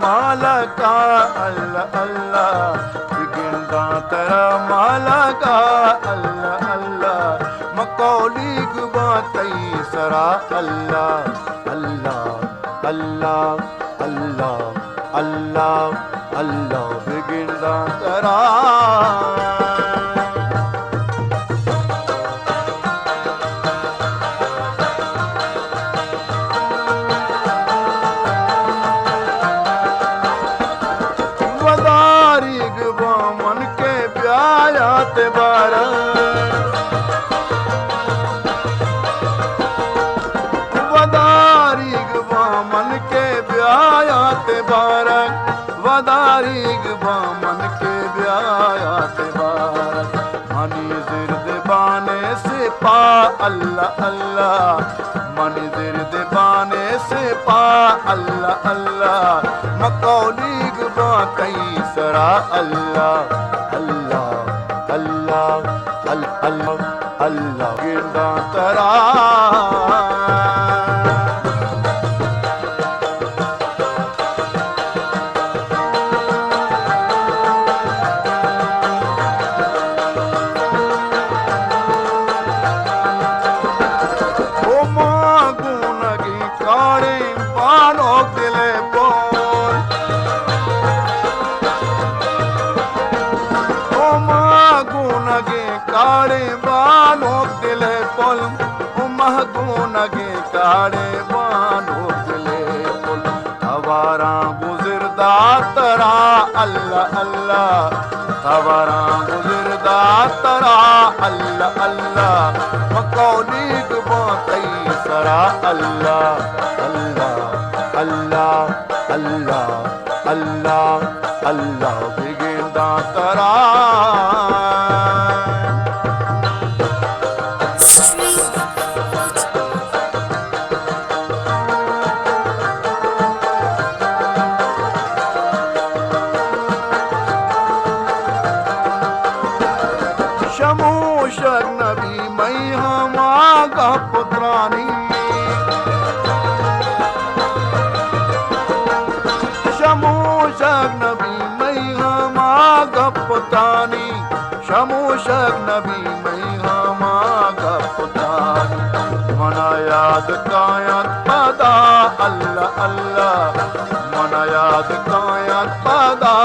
مالکا، اللہ اللہ، بگنداں ترا مالکا، اللہ اللہ، مکولیگ باں تئی سرا، اللہ اللہ، اللہ اللہ، اللہ اللہ، بگنداں ترا۔ وداریگ باں من کہ بیایات بارک۔ وداریگ باں من کہ بیایات بارک۔ وداریگ باں من کہ بیایات بارک۔ منی زرد بان سپا، اللہ اللہ، منی زرد بان سپا، اللہ اللہ، مکولیگ باں تئی سرا، اللہ اللہ، اللہ اللہ، اللہ اللہ، گنداں ترا۔ او ما گونگیں کاڑیں بانک دل ءِ پل۔ او ما گونگیں کاڑیں بانک دل ءِ پل۔ او ما گونگیں کاڑیں بانک دل ءِ پل۔ تواراں گوں زردا ترا، اللہ اللہ، تواراں گوں زردا ترا، اللہ اللہ، مکولیگ باں تئی سرا، اللہ اللہ، اللہ اللہ، اللہ اللہ، بگنداں ترا۔ شموشگ نبی مئی ہما گپ ترانی۔ شموشگ نبی مئی ہما گپ ترانی۔ شموشگ نبی مئی ہما گپ ترانی۔ منا یاد کاینت پدا، اللہ اللہ، منا یاد کاینت پدا،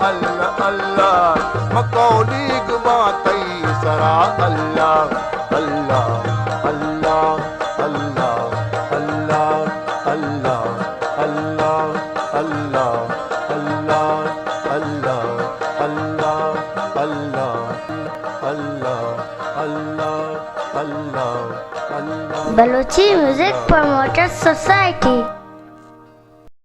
اللہ اللہ، مکولیگ باں تئی سرا، Allah Allah, Allah Allah, Allah Allah, Allah Allah, Allah Allah, Allah Allah, Allah Allah, Allah Allah, Allah Allah, Allah Allah. Balochi music promoter society.